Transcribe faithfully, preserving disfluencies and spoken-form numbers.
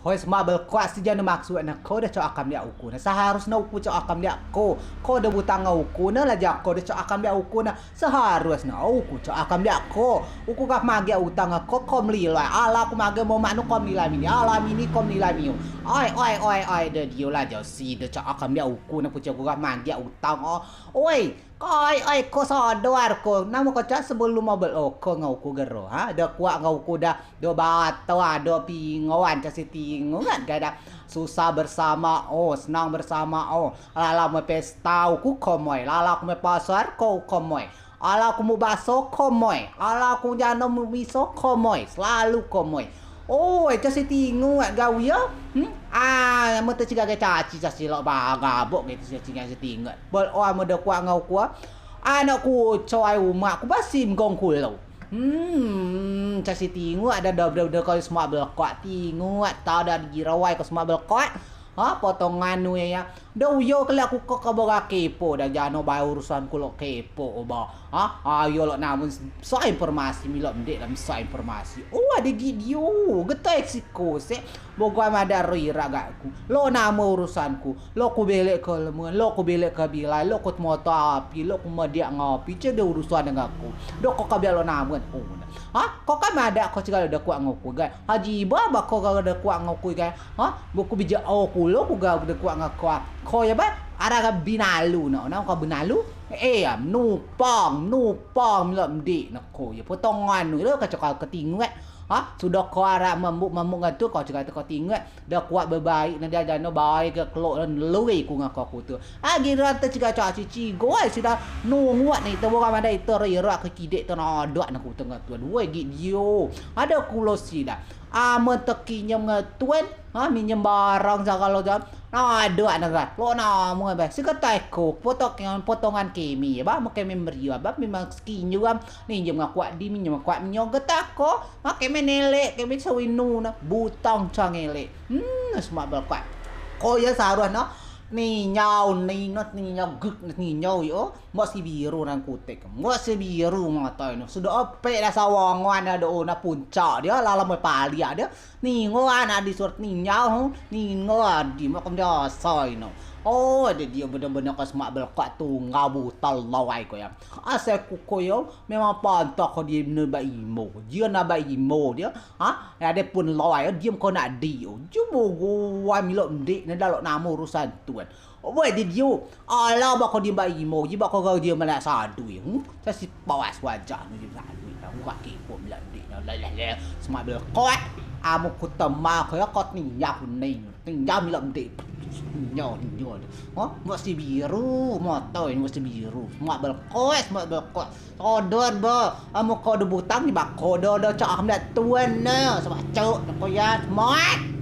Hoi, semak belkok, si jano maksud ne ko de coa kemliak uku ne. Seharus ne uku coa kemliak ko. Ko de butang ngen uku ne, lajau ko de coa kemliak uku ne. Seharus ne uku coa kemliak ko. Uku gah magea utang ngen ko, ko melilai. Alau ku magea momak nu, ko melilai mini. Alau mini, ko melilai miu. Oi, oi, oi, oi, de dio lajau si de coa kemliak uku ne, pucuk uku gah magea utang o. Oi, koi, oi, ko sadar ko. Namen ko coa sebelum mabel o ko ngen uku gero, ha? De kuat ngen uku dah. Do bato, do pingon, coa si tinget gai da. Susah bersama o, senang bersama o. Lalau moi pesta uku ko moi, lalau ku moi pasar ko uku moi. Alau ku moi baso ko moi, alau ku jano moi miso ko moi, selalu ko moi. Oi, coa si tinget gawi yo. Hmm? Ah, amen te cigai caci, coa si lok bagabok gitu, coa si tinget. Bel o amen de kuat ngen uku. Anok ku coa ai umak ku basim gong kulo. Hmm, coa si tinget ade de, de, de, ko semak belkok tinget, tau da di jirawai ko semak belkok. Ha, potongan nu ya. De uyo kelak ku ko, ko boga kepo da, jano bae urusan ku lok kepo ba. Ha, ayo lok namen sa informasi, milok mdek da sa informasi. O, ade gi dio, getai siko se. Boga madeak rirak gak ku. Lok namen urusan ku. Lok ku belek ke lemen, lok ku belek ke bilai, lok ku temoto api, lok ku mediak ngapi, coa de urusan dengan ku. Do ko kabiak lok namen. O, ha? Ko kan madeak ko cigai de kuat ngen uku gai. Haji ba, ba ko gai de kuat ngen uku gai. Ha? Buku bijak o kulo ku gai de kuat ngen ko. Ko ya ba, ara gai binalu ne. Namen ko binalu? Eh, ya, nupang, nupang milok mdek ne ko ya. Potongan nu, lo kacau kau ketinget. Ha? Sudo ko ara mambuk-mambuk ngen tu, ko cigai te ko tinget. De kuat bebaik ne, de jano bae ke kelok ne lui ku ngen ko ku tu. Agi ran te cigai caci cigai, sudo nungut ne, te boga madeak ite rirak ke kidek te nadeak ne ku te ngen tun. Woi, gi dio. Ade kulo si da. Amen te kinyem ngen tun, ha, minyem barang segalo jam. Nadeak ne gai. Lok namen bae. Si ketai ko, potongan, potongan keme ba, amen keme meriah ba, memang sekinyem. Minjem ngen kuat di, minjem ngen kuat minyo, getai ko. Ha, keme nelek, keme sewinu ne. Butang coa ngelek. Hmm, semak belkok. Ko ya seharus ne. Ninyau, nino, ninyau, gek, ninyau, yo. Mok si biru nan kutek. Mok si biru matai ne. Sudo opek da sawangan ade o na puncak dio, lalau moi paliak dio. Ningo anak di surat ninyau, hu. Ningo adi, mok kem dasai ne. O, ade dio bener-bener ko semak belkok tunggal butal lawai ko ya. Asai ku ko yo, memang pantah ko dio ne ba imo. Dio ne ba imo dio. Ha? Ade pun lawai, dio ko nak di. Dio bogoan milok mdek ne da lok namen urusan tun. Woi, di dio. Alau ba ko dio ba imo, dio ba ko gau dio melak sadui. Hmm? Coa si pawas wajah nu dio sadui. Aku kaki ko milok mdek ne. Leh, leh, leh. Semak belkok. Amen ku temak ko ya, ko ninyau kuning. Ninyau milok mdek. Ninyau, ninyau. Ha? Mok si biru, matai ne mok si biru. Semak belkok, semak belkok. Sadar ba, amen ko de butang di ba ko de, de coa kemliak tun ne, sebab cok ne ko ya, semak.